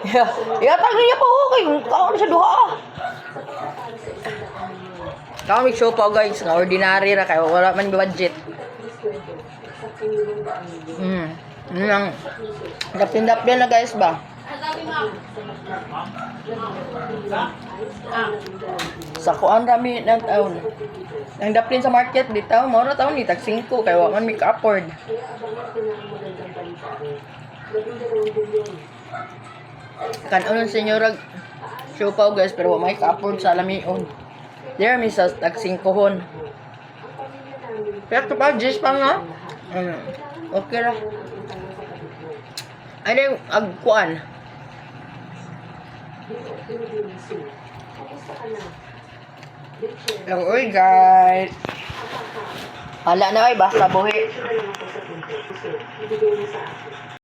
Yeah. Ihatag niya pa oh, kay kaon sa duha ah. Kaon mig siopaw, guys, nga ordinary ra kay wala man budget. Nang dapin-dapin na, guys, ba. Sa kuan rami ng taon. Ang daplin sa market dito, mao ra taon ni tag 5 kay wa man mi ka-afford. Kanon senyora siopaw, guys, pero wa may ka-afford sa lamion. There mi sa tag 5 hon. Pero pa jis pa nga. Okay ra. Ano yung agkuan? Lang, uy, guys. Hala na, oy, basta buhi.